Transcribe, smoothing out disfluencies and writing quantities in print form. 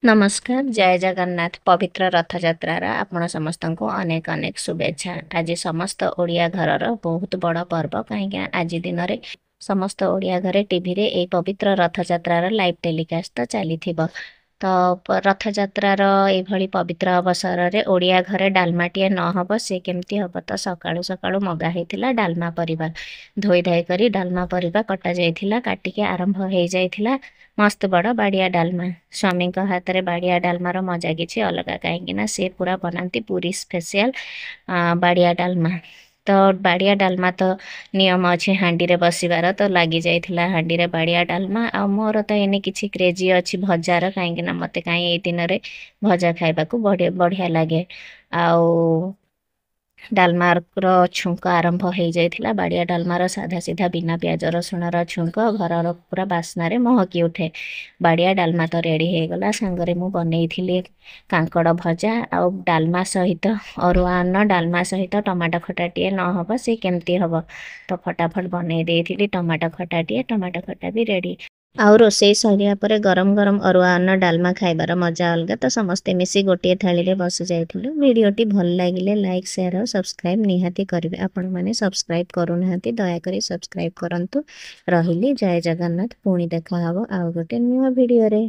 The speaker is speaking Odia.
ନମସ୍କାର, ଜୟ ଜଗନ୍ନାଥ। ପବିତ୍ର ରଥଯାତ୍ରାର ଆପଣ ସମସ୍ତଙ୍କୁ ଅନେକ ଅନେକ ଶୁଭେଚ୍ଛା। ଆଜି ସମସ୍ତ ଓଡ଼ିଆ ଘରର ବହୁତ ବଡ଼ ପର୍ବ, କାହିଁକିନା ଆଜି ଦିନରେ ସମସ୍ତ ଓଡ଼ିଆ ଘରେ ଟିଭିରେ ଏଇ ପବିତ୍ର ରଥଯାତ୍ରାର ଲାଇଭ୍ ଟେଲିକାଷ୍ଟ ତ ଚାଲିଥିବ। ତ ରଥଯାତ୍ରାର ଏଇଭଳି ପବିତ୍ର ଅବସରରେ ଓଡ଼ିଆ ଘରେ ଡାଲମାଟିଏ ନ ହେବ ସେ କେମିତି ହେବ? ତ ସକାଳୁ ସକାଳୁ ମଗା ହେଇଥିଲା ଡାଲମା ପରିବା। ଧୋଇ ଧାଇ କରି ଡାଲମା ପରିବା କଟା ଯାଇଥିଲା, କାଟିକି ଆରମ୍ଭ ହେଇଯାଇଥିଲା ମସ୍ତ ବଡ଼ ବାଡ଼ିଆ ଡାଲମା। ସ୍ୱାମୀଙ୍କ ହାତରେ ବାଡ଼ିଆ ଡାଲମାର ମଜା କିଛି ଅଲଗା, କାହିଁକିନା ସେ ପୁରା ବନାନ୍ତି ପୁରୀ ସ୍ପେଶିଆଲ ବାଡ଼ିଆ ଡାଲମା। ତ ବାଡ଼ିଆ ଡାଲମା ତ ନିୟମ ଅଛି ହାଣ୍ଡିରେ ବସିବାର, ତ ଲାଗିଯାଇଥିଲା ହାଣ୍ଡିରେ ବାଡ଼ିଆ ଡାଲମା। ଆଉ ମୋର ତ ଏଇନେ କିଛି କ୍ରେଜି ଅଛି ଭଜାର, କାହିଁକିନା ମୋତେ କାହିଁ ଏଇ ଦିନରେ ଭଜା ଖାଇବାକୁ ବଢ଼ିଆ ଲାଗେ। ଆଉ ଡାଲମାର ଛୁଙ୍କ ଆରମ୍ଭ ହେଇଯାଇଥିଲା। ବାଡ଼ିଆ ଡାଲମାର ସାଧା ସିଧା ବିନା ପିଆଜ ରସୁଣର ଛୁଙ୍କ ଘରର ପୁରା ବାସ୍ନାରେ ମହକି ଉଠେ। ବାଡ଼ିଆ ଡାଲମା ତ ରେଡ଼ି ହେଇଗଲା, ସାଙ୍ଗରେ ମୁଁ ବନେଇଥିଲି କାଙ୍କଡ଼ ଭଜା। ଆଉ ଡାଲମା ସହିତ ଅରୁଆ ଅନ୍ନ ଡାଲମା ସହିତ ଟମାଟୋ ଖଟାଟିଏ ନ ହେବ ସେ କେମିତି ହେବ? ତ ଫଟାଫଟ ବନେଇ ଦେଇଥିଲି ଟମାଟୋ ଖଟାଟିଏ, ଟମାଟୋ ଖଟା ବି ରେଡ଼ି। ଆଉ ରୋଷେଇ ସରିବା ପରେ ଗରମ ଗରମ ଅରୁଆ ଅନ୍ନ ଡାଲମା ଖାଇବାର ମଜା ଅଲଗା। ତ ସମସ୍ତେ ମିଶି ଗୋଟିଏ ଥାଳିରେ ବସି ଯାଇଥିଲୁ। ଭିଡ଼ିଓଟି ଭଲ ଲାଗିଲେ ଲାଇକ୍, ସେୟାର ଆଉ ସବସ୍କ୍ରାଇବ୍ ନିହାତି କରିବେ। ଆପଣମାନେ ସବସ୍କ୍ରାଇବ୍ କରୁନାହାନ୍ତି, ଦୟାକରି ସବସ୍କ୍ରାଇବ୍ କରନ୍ତୁ। ରହିଲି, ଜୟ ଜଗନ୍ନାଥ। ପୁଣି ଦେଖାହବ ଆଉ ଗୋଟେ ନୂଆ ଭିଡ଼ିଓରେ।